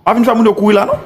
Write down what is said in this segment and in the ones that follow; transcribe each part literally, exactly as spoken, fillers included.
Pa vin fè moun yo kouri la, non.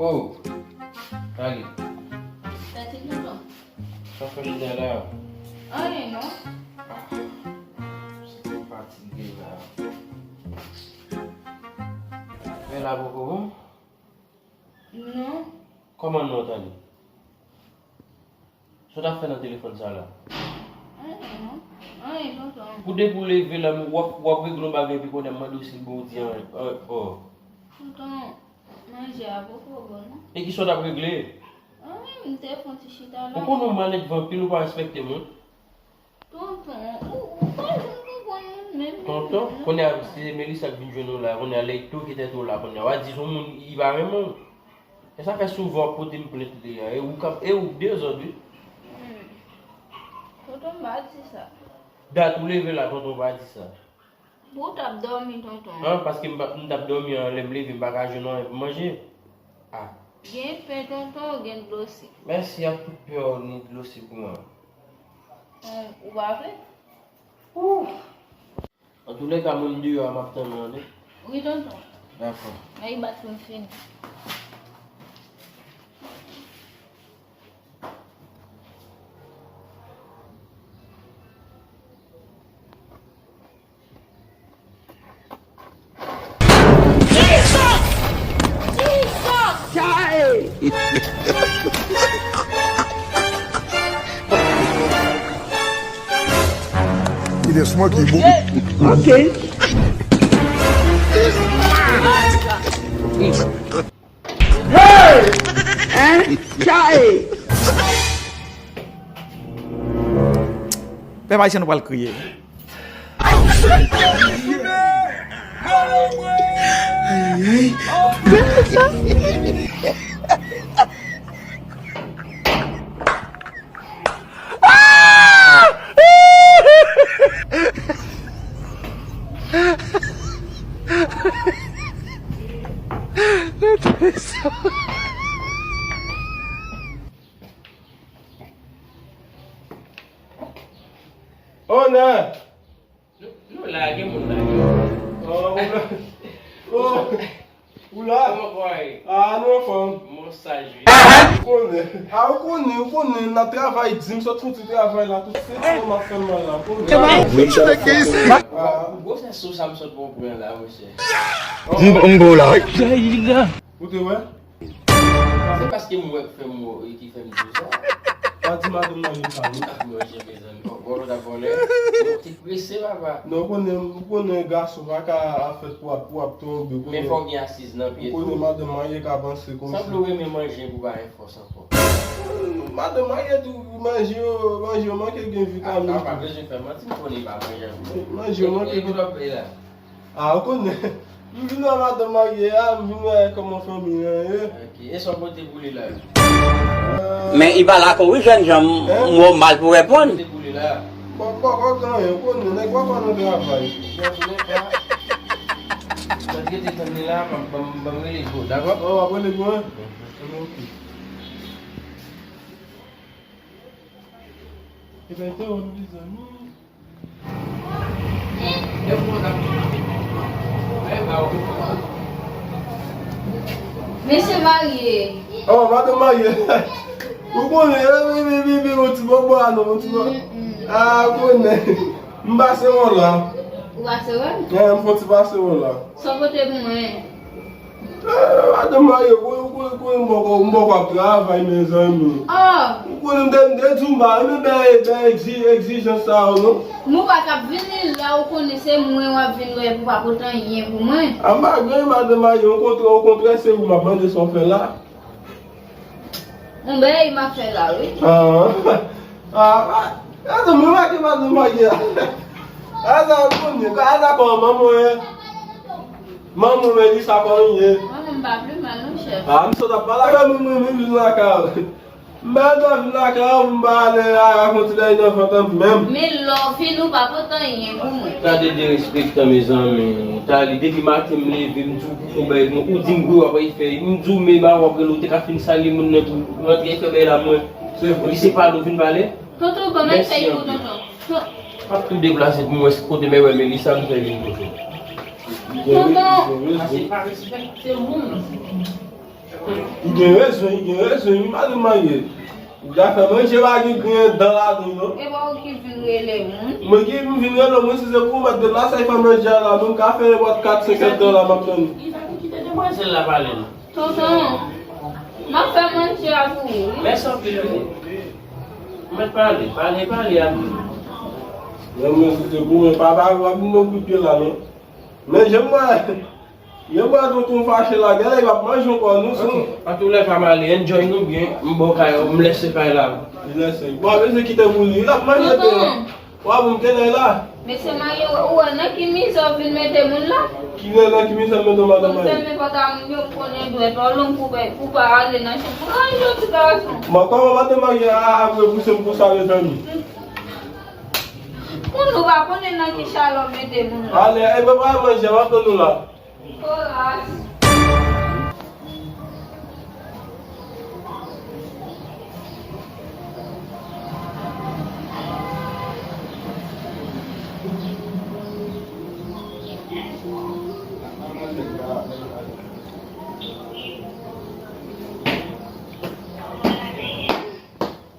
Oh, Kali. Sa ti tonton. Sa fè chita la? Anyen non. Ah, m fatige la. Men la poko bon? Non. Kòman non, Tani? Sa w t ap fè nan telefòn sa la? Anyen non. Anyen, tonton. Pou depi w leve la, w ap, w ap regle yon bagay epi kounye a m mande w si l bon ou di anyen. Anyen, oh. Tonton, manje a poko bon non. E kisa w t ap regle? Anyen, m te fè yon ti chita la. Ou konnen w malèdv anpil, ou pa respekte moun. Tonton, ou, ou pa janm konprann moun menm. Tonton, kounye a se Melissa k vin jwenn ou la, kounye a lè li toke tèt ou la, kounye a w a di se yon moun li pa renmen w. E sa fè souvan w ap pote m plent li a, e ou k ap, e ou k dezòd wi. Hmm. Tonton, m pa di sa. Dat ou leve la, tonton pa di sa. Pou w t ap dòmi, tonton. An, paske m pa, m t ap dòmi an, lè m leve, m pa ka jwenn anyen pou manje. Ah. Gen pen, tonton, gen dlo sik. Mèsi ak tout pen w ni dlo sik mwen. An, ou pa vle? Ooh. Antoulèka, mwen m deyò a, m ap tann ou an, tande? Wi, tonton. Dakò. Men li bat pou m fini. It is smoky, boo. Ok. Hey! Hein? Chae! Pèp ayisyen, nou pral kriye. Ay, ay. Onè! Nou, nou la, gen moun la, gen moun. Oh, ou la? Oh, ou la? Kòman w ye? Ah, nou anfòm. Mwen saj wi. Ou konnen. Ah, ou konnen, ou konnen, n ap travay di, m sot fouti travay la, tout se tou m ap fè mal la, ou konnen. Ah. Gwosè sou sa m sot pran pran la, monchè. M, m bon la, wi. Ou te wè? Se paske m wè k fè m wè ki fè m di w sa. Pa di madanm nan vin sa non. Ah, monchè, mezanmi. Bon, bon, bon, dakò, lè. Ou te prese, papa. Non, ou konnen, ou konnen gason pa ka ap fèt pou ap, pou ap tonbe, ou konnen. Men fò w gen asiz nan pye tou. Ou konnen madanm marye ka panse konsa. Sanble w renmen manje pou pa gen fòs ankò. Madanm marye tou, manje yo, manje yo manke gen vitamin. Ah, pa bezwen fè manti, m konnen li pa manje ankò. Manje yo manke gen. E, e kote w ap peye la? Ah, ou konnen. M vin wè madanm marye a, m vin wè kòman fanmi an ye. Ok. E sa w pote pou li la? Men li pa lakò wi, jènjan, m wè w mal pou reponn. Pote pou li la. Bon, poko gen anyen, ou konnen, nèg poko nan travay. Bon, antoulèka, mwen t rete tann li la, ban m, ban m, ban m rele Djo, dakò? Oh, w ap rele Djo, hein? Ok. Ebyen, te wè m, mezanmi. Mesye marye. Oh, madanm marye. Ou konnen, e, e, e, e, e, yon ti bòbò a non, yon ti bòbò. Mm, mm. Ah, ou konnen. M pase wè w la. Ou pase wè m? E, m fon ti pase wè w la. Sa w pote pou mwen? Eh, madanm marye, ou konnen, ou konnen, ou konnen m poko, m poko ap travay, mezanmi. Oh! Ou konnen m te, m te di w m pa renmen bèl, bèl egzi-, egzijans sa yo, non. M pa t ap vini la, ou konnen se mwen w ap vin wè pou pa pote anyen pou mwen. A, m pa gen, madanm marye, okontrè, okontrè, se ou m ap mande sa w fè la. Yon bèy m ap fè la, wi. Ah, ah, ah, gade, mwen make madanm marye a. Aza konnen, aza kòman manman mwen, manman mwen di sa kòman ye. Manman m pa pli mal, non, chèf. Ah, m sot ap pale avè mwen, mwen, mwen vin lakay. M pa dwa vin lakay, m pa ale a, rakonte lè nan vant an menm. Men lè w vin, ou pa pote anyen pou mwen. Gade derespektan, mezanmi. Tali, depi maten m leve, m di w pou fè yon bèy, ou di m gwo w ap fè. M di w men ba w ap rele, ou te ka fin salye moun nan tou. Rantre fè bèy la mwen. Se vre. Li se pale ou vin pale. Tonton, ban m fèy pou tonton. M ap tou deplase pou m wè kote mè wè Melissa m fè vin kote. Tonton. Sa se pa respekte moun. Li gen rezon, li gen rezon, li pa de manje. Li ka fè manje pa gen grenn dan ladan non. E pa ou ki vin rele moun? Mwen ki vin rele moun, si se pou mèt de la sa fè manje a la, mwen ka fè nenpòt kat, senk èdtan la, m ap tann. Li pa vin kite demwazèl la pale non. Tonton, m ap fè manje a pou ou, wi. Mèsi anpil, wi. Mèt pale, pale, pale a. Non, men si se pou mwen, pa, pa, pa vin non kout pye la, non. Men jan m wè, jan m wè tonton fache la, genlè li p ap manje ankò, non, son. Ok, antoulèka, m ale, enjoy nou byen, m bò kay, m lèse kay la. Li lèse. Bon, bezwen kite pou li, l ap manje devan. Tonton. Wa bon, m te nan la. Mesye marye, ou wè nan ki mizè w vin mete moun la? Ki nan, nan ki mizè m mete w, madanm marye? Ou fèmen pòt a moun yo, m konnen dwèt ou long pou, pou pa ale nan chanm. Ranje w ti gason. Bon, kòman madanm marye a, a, ap repouse m konsa, mezanmi? Moun ou pa konnen nan ki chalè w mete moun la. Ale, e, prepare manje, m ap tann ou la. Kouraj.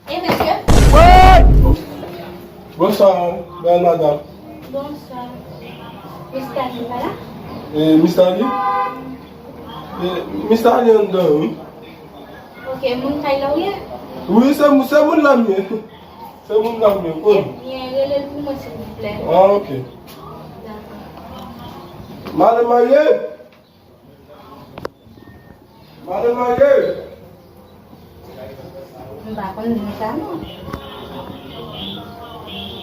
E mesye? Bonswa, bèl madanm. Bonswa. Miss Tali pa la? E, Miss Tali? E, Miss Tali anndan, wi. Ok, moun kay la ou ye? Wi, se, se moun nan m ye. Se moun nan m ye, wi. Ebyen, rele l pou mwen, silvouplè. Ah, ok. Dakò. Madanm marye? Madanm marye? M pa konn moun sa non.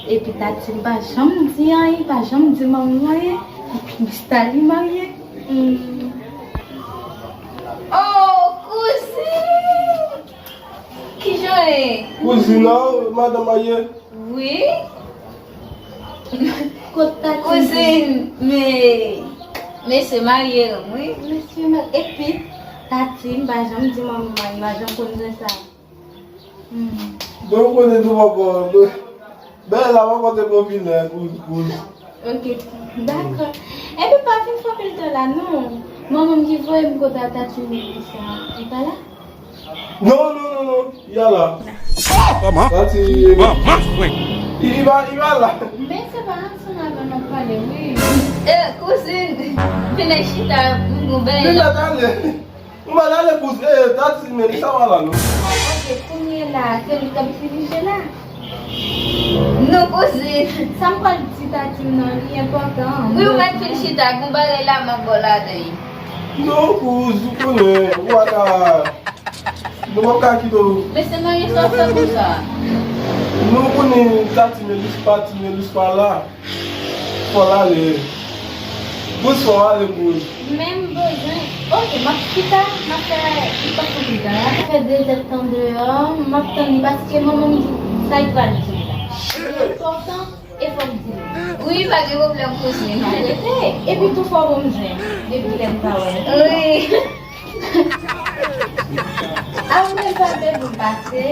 Epi Tati m pa janm di anyen, pa janm di manmi anyen. Epi Miss Tali marye. Hmm. Oh, kouzin! Kijan w ye? Kouzin an, madanm marye? Wi. Kot Tati? Kouzin, men, mesye marye, wi. Mesye marye. Epi, Tati, m pa janm di manmi m, m pa janm konn sa. Hmm. Donk, ou konnen tou papa, bèl la poko te popilè, kouz, kouz. Ok, dakò. Epi, pa fin fè pil tan la, non. Manman m ki voye m kot a Tati, men sa, li pa la? Non, non, non, non. Li a la. Kòman? Tati, manman mwen. Li, li pa, li pa la. Men se pa ansanm avè m ap pale, wi. Eh, kouzin, vin chita, m gon bèy la. Vin la, tande. M pa ale, kouz, eh, Tati, men li sa pa la, non. Ok, kounye la, se li k ap dirije la. Non, kouzin. Sa m pral di Tati nan, li enpòtan. Wi, ou mèt fin chita, gon bagay la, m ap ba w ladan. Non, kouz, ou konnen, ou pa ka, nou p ap ka kite w. Men se marye sa w fè konsa. Non, ou konnen, Tati, men li pa, ti, men li pa la. Fò l ale. Bous fò w ale, bous. Men m bezwen. Ok, m ap chita, m ap fè, m pa konn chita. M ap fè de zèdtan deyò, m ap tann li paske manman m di sa l pral di la. Li enpòtan, e fò m di l. Wi, pa gen pwoblèm, kouzin. Rete, epi tou fò w ban m zen, depi lè m pa wè l. Wi. A ou menm pa vle pou m pase?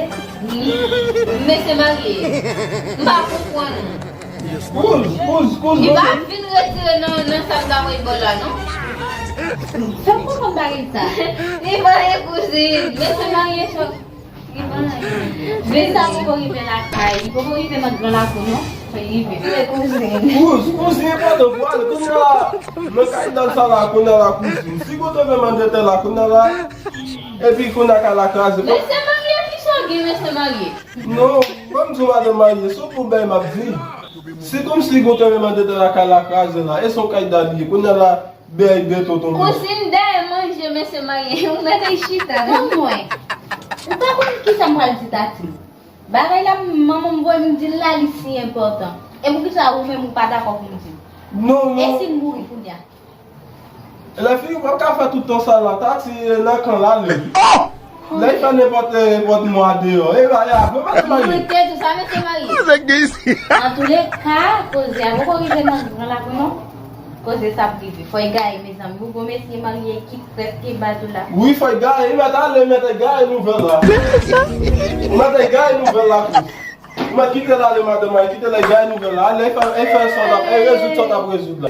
Wi. Mesye marye. M pa konprann. Kouz, kouz, kouz. Li pa vin retire nan, nan sa m ta voye ba w la, non. Fè m konprann bagay sa. Li marye, kouzin. Mesye marye, chòk. Vin sa poko rive lakay, li poko rive nan gran lakou non. Fè rive. Kouz, kouz, li enpòtan pou ale. Kounye a, nan kay dam sa la, kounye a la, kouzin. Si gon tranblemanntè la, kounye a la, epi kounye a kay la kraze. Mesye marye, kisa w gen, mesye marye? Non, ban m di w madanm marye, se pou bèy m ap di. Si kòmsi gon tranblemanntè la, kay la kraze la, e se yon kay dam li ye. Kounye a la, bèy beton tonbe. Kouzin dèyè manje, mesye marye, ou mèt al chita, non? Anmwey, ou pa konn kisa m pral di Tati. Bagay la, manman m voye m di l la, li si enpòtan. E poukisa ou menm ou pa dakò pou m di l? Non, non. E si m mouri kounye a? Lè figi w p ap ka fè tout tan sa la, Tati nan kan l ale. Lè l fè nenpòt, nenpòt mwa deyò. E ba, ya, mwen pa te marye. Mwen te di sa, mesye marye. Nèg gen isi. Nan tou le ka, koze a poko rive nan gran lakou non. Koze sa ap rive. Fò y gaye, mezanmi. Ou gon mesye marye ki prèske bat ou la. Wi, fò y gaye. Li mèt ale, mèt gaye nouvèl la. Ou mèt gaye nouvèl la tou. Ou mèt kite l ale, madanm, kite l gaye nouvèl la. Ale, fè, fè sa w t ap, rezoud sa w t ap rezoud la.